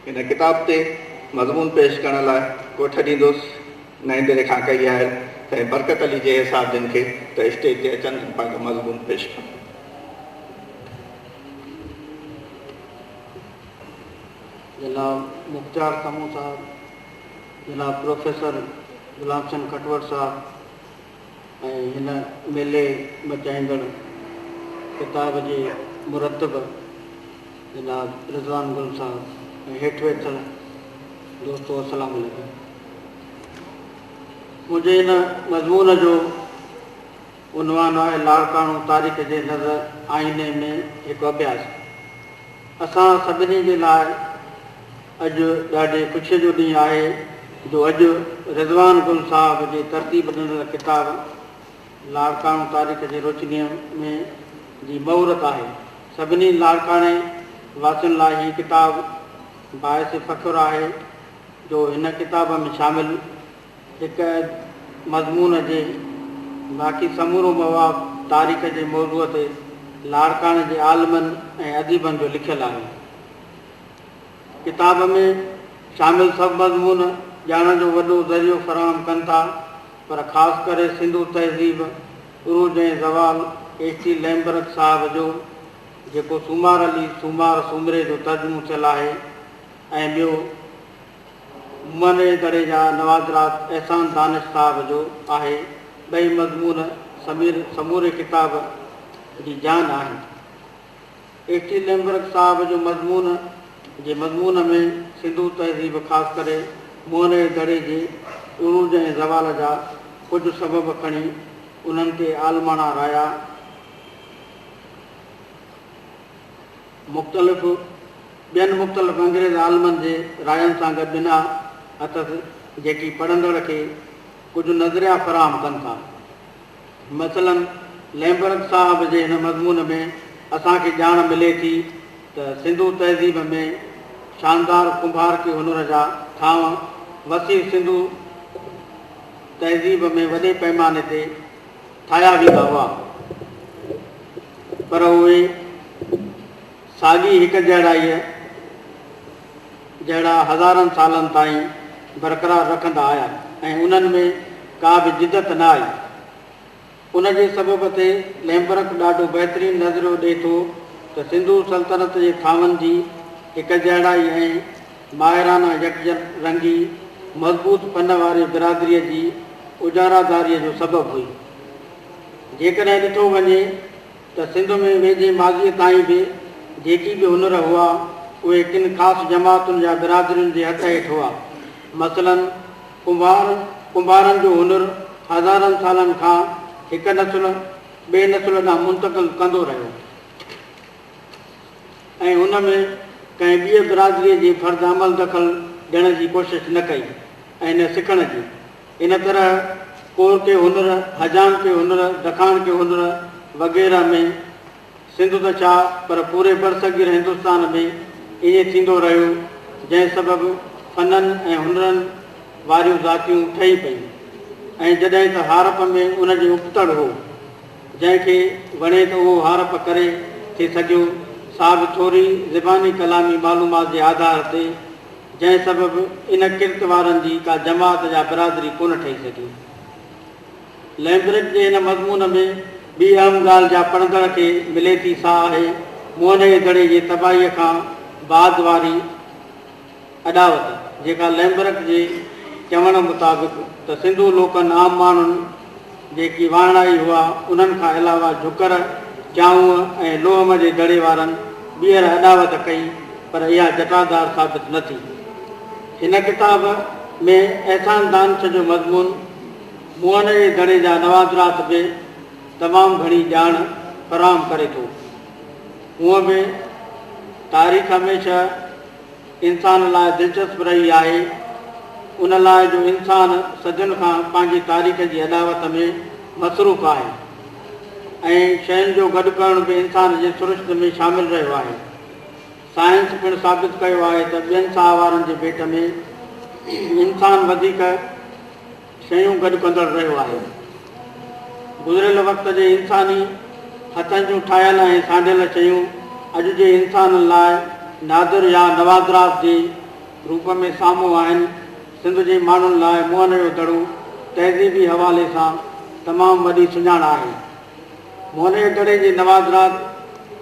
هن ڪتاب تي مضمون پيش ڪرڻ لاء ڪوٺ ڏيندس نئين ديري کان ڪئي آهي سائين برڪت علي جي صاحب جن کي ته اسٽيج تي اچن ۽ پنهنجو مضمون پيش ڪن. جناب مختيار سمون صاحب، جناب پروفيسر غلام حسين کٽوڙ صاحب ۽ هن ميلي مچائيندڙ ڪتاب جي مرتب جناب رضوان گل صاحب ۽ هيٺ ويٺل دوستو السلام عليڪم. منهنجي هن مضمون جو عنوان آهي لاڙڪاڻو تاريخ جي نظر آئيني ۾ هڪ اڀياس. اسان سڀني جي لاء اڄ ڏاڍي خوشيء جو ڏينهن آهي جو اڄ رضوان گل صاحب جي ترتيب ڏنل ڪتاب لاڙڪاڻو تاريخ جي روشنيء ۾ جي مهورت آهي. سڀني لاڙڪاڻي واسين لاء هي ڪتاب باعث فخر آهي جو هن ڪتاب ۾ شامل هڪ مضمون جي باقي سمورو مواد تاريخ جي موضوع تي لاڙڪاڻي جي عالمن ۽ اديبن جو لکيل آهي. ڪتاب ۾ شامل سڀ مضمون ڄاڻ جو وڏو ذريعو فراهم ڪن ٿا، پر خاص ڪري سنڌو تهذيب، عروج ۽ زوال ايڇ ٽي ليمبرڪ صاحب جو، جيڪو سومار علي سومار سومري جو ترجمو ٿيل آهي ۽ ٻيو مني دڙي جا نوادرات احسان دانش صاحب جو آهي. ٻئي مضمون سمير سموري ڪتاب جي جان آهن. ايڇ ٽي ليمبرڪ صاحب جو مضمون جي مضمون ۾ سنڌو تهذيب خاص ڪري موهن جي دڙي جي عروج ۽ زوال جا ڪجهه سبب کڻي انهن تي عالماڻا رايا مختلف ٻين مختلف انگريز عالمن جي راين سان گڏ ڏنا اٿس جيڪي پڙهندڙ کي ڪجهه نظريا فراهم ڪن ٿا. مثلاً ليمبرڪ صاحب جي هن مضمون ۾ اسان کي ڄاڻ ملي ٿي ته سنڌو تهذيب ۾ شاندار ڪنڀارڪي هنر جا ٿانو وسيع سنڌو تهذيب ۾ وڏي پئماني تي ٺاهيا ويندا هئا پر اهي ساڳي هڪ جهڙائيء جهڙا هزارن سالن تائين برقرار رکندا آيا ۽ انهن ۾ ڪا به جدت نه آئي. ان جي سبب تي ليمبرڪ ڏاڍو بهترين نظريو ڏئي ٿو ته سنڌو سلطنت جي ٿانون جي هڪجهڙائي ۽ ماهرانه يڪرنگي مضبوط فن واري برادريء جي اجاراداريء جو سبب هئي. جيڪڏهن ڏٺو وڃي ته سنڌ ۾ ويجهي ماضيء تائين به جيڪي به هنر هئا، اهي ڪن خاص جماعتن يا برادرين جي هٿ هيٺ هئا. مثلاً ڪنڀار، ڪنڀارن جو هنر هزارن سالن کان هڪ نسل ٻئي نسل ڏانهن منتقل ڪندو رهيو ۽ ان ۾ ڪنهن ٻيء برادريء جي فرد عمل دخل ڏيڻ جي ڪوشش نه ڪئي ۽ نه سکڻ جي. ان طرح ڪور ڪي هنر، حجام ڪي هنر، دکاڻ ڪي هنر وغيره ۾ سنڌ ته ڇا پر پوري برصغير هندستان ۾ ائين ٿيندو رهيو، جنهن سبب فنن ۽ هنرن واريون ذاتيون ٺهي پيون ۽ جڏهن ته هارپ ۾ ان جي ابتڙ هو، جنهن کي وڻي ته اهو هارپ ڪري ٿي سگهيو، سا به ٿوري زباني ڪلامي معلومات جي آڌار تي، جنهن سبب ان ڪرت وارن جي ڪا جماعت يا برادري ڪونه ٺهي سگهي. لئمبرڪ جي هن مضمون ۾ ٻي اهم ڳالهه جا پڙهندڙ کي ملي ٿي سا آهي موهن جي دڙي جي تباهيء کان بعد واري اڏاوت جيڪا لئمبرڪ جي چوڻ مطابق ته سنڌو لوڪن عام ماڻهن جيڪي واهڻائي هئا، انهن کان علاوه جهڪر، چانهونء ۽ لوهم جي دڙي وارن ٻيهر اڏاوت ڪئي، پر اها جٽادار ثابت نه ٿي. هن ڪتاب ۾ احسان دانش جو مضمون موهن جي دڙي جا نوادرات به تمام گهڻي ڄاڻ فراهم ڪري ٿو. هونء به تاريخ هميشه انسان لاء دلچسپ رهي آهي، ان لاء جو انسان صدين کان پنهنجي تاريخ جي اڏاوت ۾ مصروف آهي ۽ شين جو گڏ ڪرڻ به انسان جي سرشت ۾ شامل رهيو آهي. سائنس پڻ ثابت ڪيو آهي ته ٻين ساهوارن جي ڀيٽ ۾ انسان وڌيڪ شيون گڏ ڪندڙ رهيو آهي. گذريل وقت جي انساني هٿن جون ٺاهيل ۽ سانڍيل شيون اڄ جي انسانن لاء نادر يا نوادرات جي روپ ۾ سامهون آهن. سنڌ جي ماڻهن لاء موهن جو دڙو تهذيبي حوالي سان تمام وڏي سڃاڻ آهي. موهن جي دڙي جي نوادرات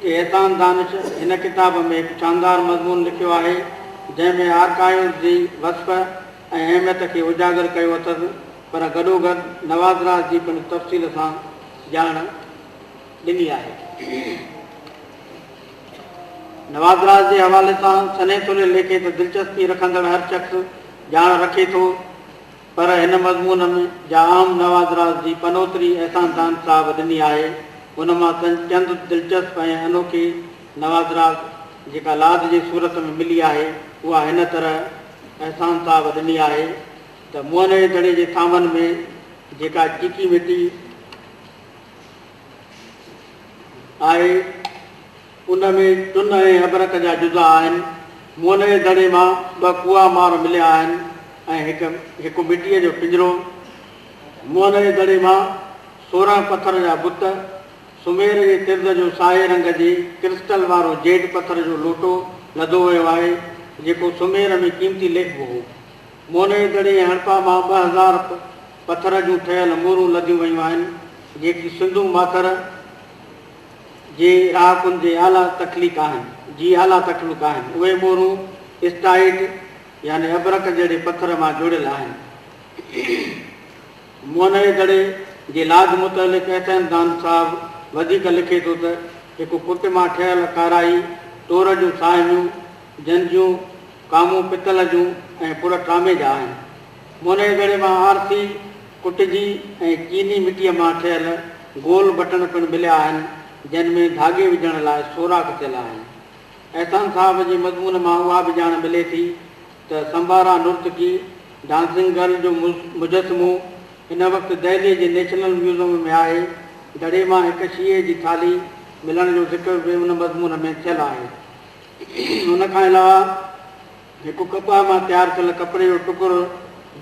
تي احسان دانش هن ڪتاب ۾ هڪ شاندار مضمون لکيو آهي، جنهن ۾ آرڪائيوز جي وصف ۽ اهميت کي اجاگر ڪيو اٿس، پر گڏوگڏ نوادرات جي پڻ تفصيل سان ڄاڻ ڏني آهي. نوادرات جي حوالي سان سنهي ٿلهي ليکي ته دلچسپي رکندڙ هر شخص ڄاڻ رکي ٿو، پر هن مضمون ۾ جا عام نوادرات جي پنوتري احسان دان صاحب ڏني آهي، ان مان چند دلچسپ ۽ انوکي نوادرات جيڪا لاڌ جي صورت ۾ ملي آهي، اها هن طرح احسان صاحب ڏني آهي ته موهن جي دڙي جي ٿانون ۾ جيڪا چيڪي مٽي آهي، ان ۾ چن ۽ ابرق جا جزا آهن. موهن جي دڙي مان ٻه ڪوئا مار مليا آهن ۽ هڪ هڪ مٽيء جو پڃرو. موهن جي دڙي مان 16 پٿر جا بت، سمير جي طرز جو سائي رنگ جي ڪرسٽل وارو جيڊ پٿر جو لوٽو لڌو ويو آهي، جيڪو سمير ۾ قيمتي ليکبو هو. موهن جي دڙي ۽ هڙپا مان 2000 پٿر جون ٺهيل مورون لڌيون ويون آهن، جيڪي سنڌو ماٿر جي رهاڪن جي اعليٰ تخليق آهن، جي اعليٰ تخلق آهن. اهي مورون اسٽائيٽ يعني ابرق جهڙي پٿر مان جوڙيل آهن. موهن جي دڙي جي لاڌ متعلق احسن دان صاحب وڌيڪ لکي ٿو ته، هڪ پٽ مان ٺهيل ڪارائي تور جون ساهميون، جن جون ڪامون پتل جون ۽ پڙ ٽرامي جا آهن. موهن جي دڙي مان آرسي، ڪٽجي ۽ چيني مٽيء مان ٺهيل گول بٽڻ پڻ مليا آهن، جن ۾ ڌاڳي وجهڻ لاء سوراخ ٿيل آهن. احسان صاحب جي مضمون مان اها به ڄاڻ ملي ٿي ته سمبارا نرتڪي، ڊانسنگ گرل، جو مجسمو هن وقت دهليء جي نيشنل ميوزم ۾ آهي. دڙي مان هڪ شيهي جي ٿالهي ملڻ جو ذڪر به ان مضمون ۾ ٿيل آهي. ان کان علاوه هڪ ڪپهه مان تيار ٿيل ڪپڙي جو ٽڪر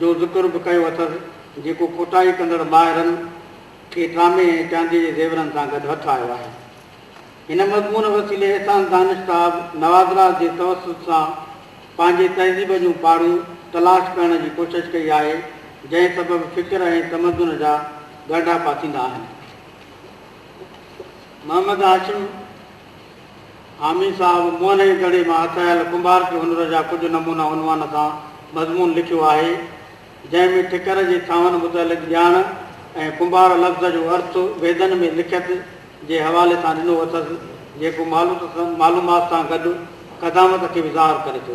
جو ذڪر به ڪيو اٿس، جيڪو کوٽائي ڪندڙ ماهرن کي ٽرامي ۽ چانديء جي زيورن سان گڏ هٿ آيو آهي. هن مضمون وسيلي احسان دانش صاحب نوادرات جي توسط سان پنهنجي تهذيب جون پاڙون تلاش ڪرڻ جي ڪوشش ڪئي آهي، جنهن سبب فڪر ۽ تمدن جا ڳانڍاپا ٿيندا آهن. محمد هاشم. حامي صاحب موهن جي دڙي مان هٿ آيل ڪنڀارڪي هنر جا ڪجهه نمونا عنوان سان مضمون لکيو آهي، جنهن ۾ ٺڪر جي ٿانون متعلق ڄاڻ ۽ ڪنڀار لفظ جو ارٿ ويدن ۾ لکيت جي حوالي سان ڏنو اٿس، جيڪو معلومات سان گڏ قدامت کي به ظاهر ڪري ٿو.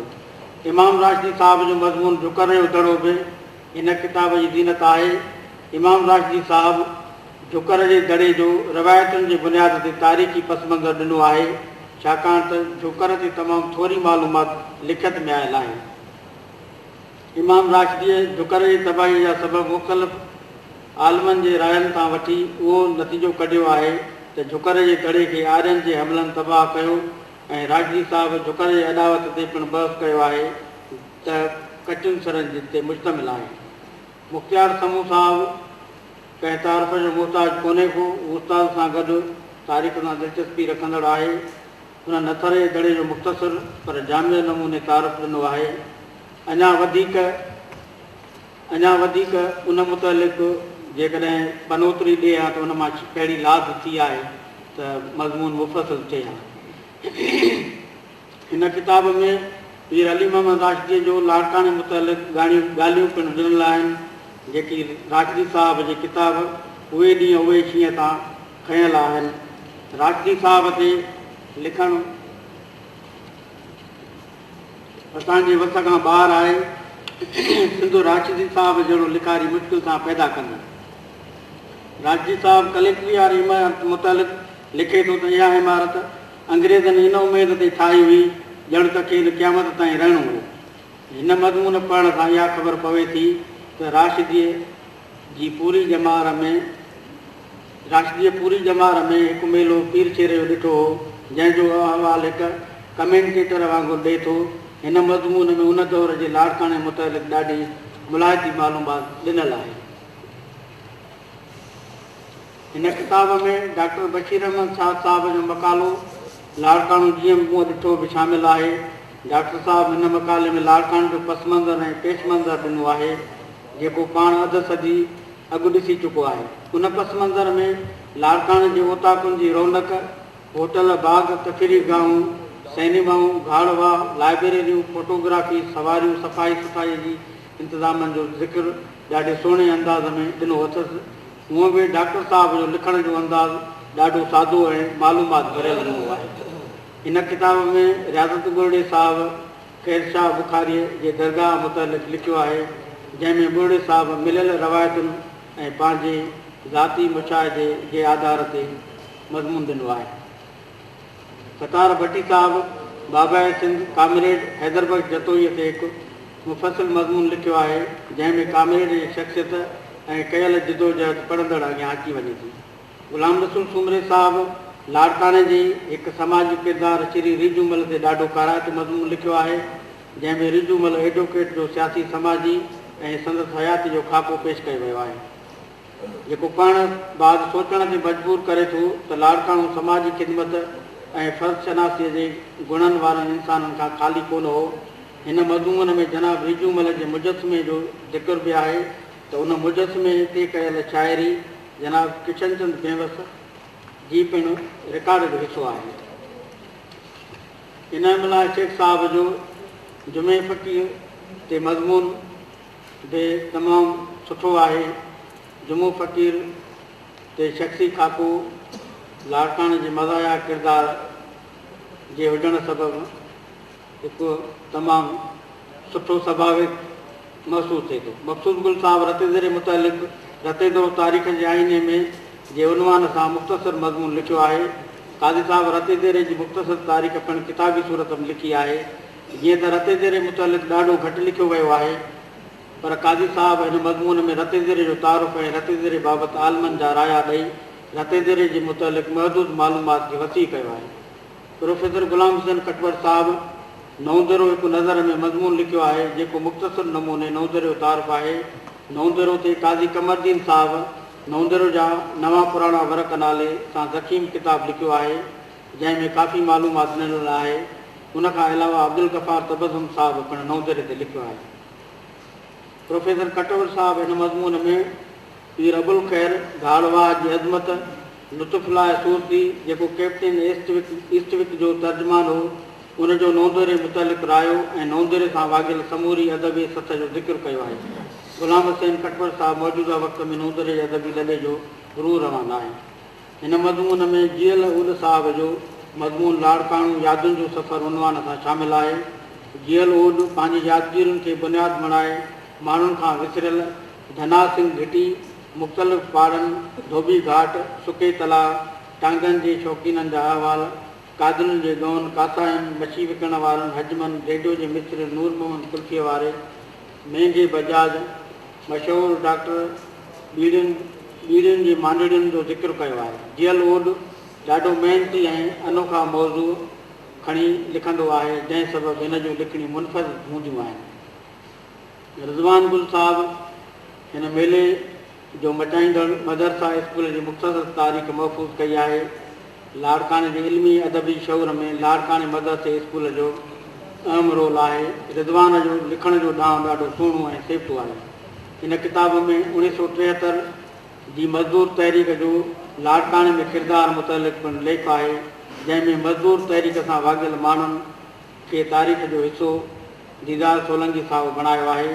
امام راشدي صاحب جو مضمون جھڪر جو دڙو به هن ڪتاب جي زينت آهي. امام راشدي صاحب جھڪر جي دڙي جو روايتن جي بنياد تي تاريخي پس منظر ڏنو آهي، ڇاڪاڻ ته جھڪر تي تمام ٿوري معلومات لکت ۾ آيل آهي. امام راشديء جھڪر جي تباهيء جا سبب مختلف عالمن جي راين تان وٺي اهو نتيجو ڪڍيو آهي ته جھڪر جي دڙي کي آرين جي حملن تباهه ڪيو ۽ راشدي صاحب جھڪر جي اڏاوت تي پڻ بحث ڪيو آهي ته ڪچين سرن تي مشتمل آهي. مختيار سمون صاحب ڪنهن تعارف جو محتاج ڪونهي ڪو، هو استاد سان گڏ تاريخ سان دلچسپي رکندڙ آهي. هن نٿر جي دڙي جو مختصر پر جامع نموني تعارف ڏنو آهي. اڃا وڌيڪ اڃا وڌيڪ ان متعلق جيڪڏهن پنوتري ڏي ها ته ان مان ڪهڙي لاڀ ٿي آهي ته مضمون مفصل ٿئي ها. هن ڪتاب ۾ پير علي محمد راشديء جو لاڙڪاڻي متعلق ڳاڻيون ڳالهيون پڻ ڏنل آهن، جيڪي راشدي صاحب جي ڪتاب اهي ڏينهن اهي شينهن تان کنيل آهن. راشدي صاحب تي لکڻ اسان جي وس کان ٻاهر آهي. سنڌ راشدي صاحب جهڙو لکاري مشڪل سان پيدا ڪندي. راشدي صاحب ڪليڪٽري واري عمارت متعلق لکي ٿو ته اها عمارت انگريزن ان اميد تي ٺاهي هئي ڄڻ ته کين قيامت تائين رهڻو هو. هن مضمون پڙهڻ سان اها خبر پوي ٿي ته راشديء جي پوري ڄمار ۾ راشديء پوري ڄمار ۾ هڪ ميلو پير شير جو ڏٺو هو، جنهن جو احوال هڪ ڪمينٽيٽر وانگر ڏئي ٿو. هن مضمون ۾ ان دور جي لاڙڪاڻي متعلق ڏاڍي ملاحظي معلومات ڏنل آهي. هن ڪتاب ۾ ڊاڪٽر بشير احمد شاد صاحب جو مقالو لاڙڪاڻو جيئن مون ڏٺو به شامل آهي. ڊاڪٽر صاحب هن مقالي ۾ لاڙڪاڻي جو پس منظر ۽ پيش منظر ڏنو آهي، جيڪو پاڻ اڌ صدي اڳ ڏسي چڪو آهي. ان پس منظر ۾ لاڙڪاڻي جي اوطاقن جي رونق، هوٽل، باغ، تفريح گاهون، سئنيمائون، گهاڙ واهه، لائبريريون، فوٽوگرافي، سواريون، صفائي سٿائي جي انتظامن جو ذڪر ڏاڍي سهڻي انداز ۾ ڏنو اٿس. هونء به ڊاڪٽر صاحب جو لکڻ جو انداز ڏاڍو سادو ۽ معلومات ڀريل هوندو آهي. هن ڪتاب ۾ رياضت ٻرڙي صاحب خير شاهه بخاريء جي درگاهه متعلق لکيو آهي، جنهن ۾ ٻرڙي صاحب مليل روايتن ۽ پنهنجي ذاتي مشاهدي جي آڌار تي مضمون ڏنو آهي. ستار ڀٽي صاحب باباء سنڌ ڪامريڊ حيدر بخش جتوئيء تي هڪ مفصل مضمون لکيو آهي، جنهن ۾ ڪامريڊ جي شخصيت ۽ ڪيل جدوجهد پڙهندڙ اڳيان اچي وڃي ٿي. غلام رسول سومري صاحب لاڙڪاڻي جي هڪ سماجي ڪردار شري ريجو مل تي ڏاڍو ڪارائتو مضمون لکيو آهي، جنهن ۾ ريجو مل ايڊووڪيٽ جو سياسي سماجي ۽ سندس حياتي جو خاڪو پيش ڪيو ويو آهي، جيڪو پڙهڻ بعد سوچڻ تي مجبور ڪري ٿو ته لاڙڪاڻو سماجي خدمت ۽ فرض شناسيء جي گڻن وارن انسانن کان خالي ڪونه هو. هن مضمون ۾ جناب ريجو مل جي مجسمي جو ذڪر به آهي ته ان مجسمي تي ڪيل شاعري جناب ڪشن چند بيوس جي پڻ رڪارڊ جو حصو آهي. انعام الله شيخ صاحب جو جمعي فقير تي مضمون به تمام سٺو آهي. جمعو فقير تي شخصي خاڪو لاڙڪاڻي جي مزاحيه ڪردار جي هجڻ سبب هڪ تمام سٺو سڀاويڪ محسوس ٿئي ٿو. مقصود گل صاحب رتيدري متعلق رتيدرو تاريخ جي آئيني ۾ جي عنوان سان مختصر مضمون لکيو آهي. قاضي صاحب رتيديري جي مختصر تاريخ پڻ ڪتابي صورت ۾ لکي آهي. جيئن ته رتيديري متعلق ڏاڍو گهٽ لکيو ويو آهي، پر قاضي صاحب هن مضمون ۾ رتيديري جو تعارف ۽ رتيديري بابت عالمن جا رايا ڏئي رتيديري جي متعلق محدود معلومات کي وسيع ڪيو آهي. پروفيسر غلام حسين ڪٽپر صاحب نئون درو هڪ نظر ۾ مضمون لکيو آهي، جيڪو مختصر نموني نئون دري جو تعارف آهي. نئون درو تي قاضي قمر الدين صاحب نئون درو جا نوان پراڻا ورق نالي سان ضخيم ڪتاب لکيو آهي، جنهن ۾ ڪافي معلومات ڏنل آهي. ان کان علاوه عبدالغفار تبسم صاحب پڻ نئون دري تي لکيو آهي. پروفيسر ڪٽپر صاحب هن مضمون ۾ پير ابوالخير گهاڙ واهه جي عظمت، لطف الله سورتي، جيڪو ڪئپٽن ايسٽوڪ جو ترجمان هو، ان جو نوندوري متعلق رايو ۽ نوندوري سان واڳيل سموري ادبي سٿ جو ذڪر ڪيو آهي. غلام حسين ڪٽپر صاحب موجوده وقت ۾ نوندوري جي ادبي لڏي جو روح روان آهي. هن مضمون ۾ جيئل اوڏ صاحب جو مضمون لاڙڪاڻو يادن جو سفر عنوان سان شامل آهي. جيئل اوڏ پنهنجي يادگيرين کي بنياد بڻائي ماڻهن کان وسريل ڌنا سنگهه گهٽي، مختلف پاڙن، ڌوٻي گهاٽ، سڪي تلاء، ٽانگن جي شوقينن جا احوال، قادرين جي ڳئون، ڪاسائين، مڇي وڪڻڻ وارن حجمن، ريڊيو جي مستري نور محمد قلفيء واري، مينگهي بجاج، مشهور ڊاڪٽر ٻيڙين، ٻيڙين جي مانڊڙين جو ذڪر ڪيو آهي. جيئل اوڏ ڏاڍو محنتي ۽ انوکا موضوع کڻي لکندو آهي، جنهن سبب هن جون لکڻيون منفرد هونديون آهن. رضوان گل صاحب هن ميلي جو مچائيندڙ مدرسه اسڪول جي مختصر تاريخ محفوظ ڪئي آهي. لاڙڪاڻي جي علمي ادبي شعور ۾ لاڙڪاڻي مدرسي اسڪول جو اهم رول آهي. رضوان جو لکڻ جو ڏانء ڏاڍو سهڻو ۽ سيبتو آهي. هن ڪتاب ۾ 1973 جي مزدور تحريڪ جو لاڙڪاڻي ۾ ڪردار متعلق پڻ ليک آهي، جنهن ۾ مزدور تحريڪ سان واڳيل ماڻهن کي تاريخ جو حصو ديدار سولنگي صاحب بڻايو آهي.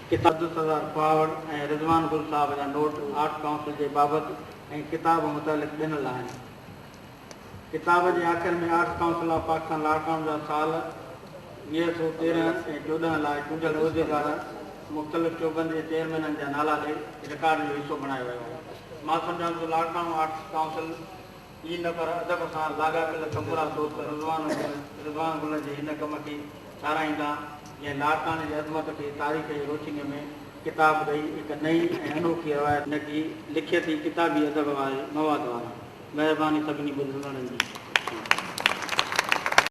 ڪتاب عبدالستار کهاوڙ ۽ رضوان گل صاحب جا نوٽ آرٽس ڪائونسل جي بابت ۽ ڪتاب متعلق ڏنل آهن. ڪتاب جي آخر ۾ arts council of Pakistan Larkana جا سال 2013 ۽ 14 لاء چونڊيل عهديدار، مختلف شعبن جي چيئرمينن جا نالا ڏئي رڪارڊ جو حصو بڻايو ويو آهي. مان سمجهان ٿو لاڙڪاڻو آرٽس ڪائونسل ئي نه پر ادب سان لاڳاپيل سمورا دوست رضوان گل جي هن ڪم کي ساراهيندا، جنهن لاڙڪاڻي جي عظمت کي تاريخ جي روشنيء ۾ ڪتاب ڏئي هڪ نئين ۽ انوکي روايت نڪي لکيتي ڪتابي ادب واري مواد وارا. مهرباني سڀني ٻڌندڙن جي.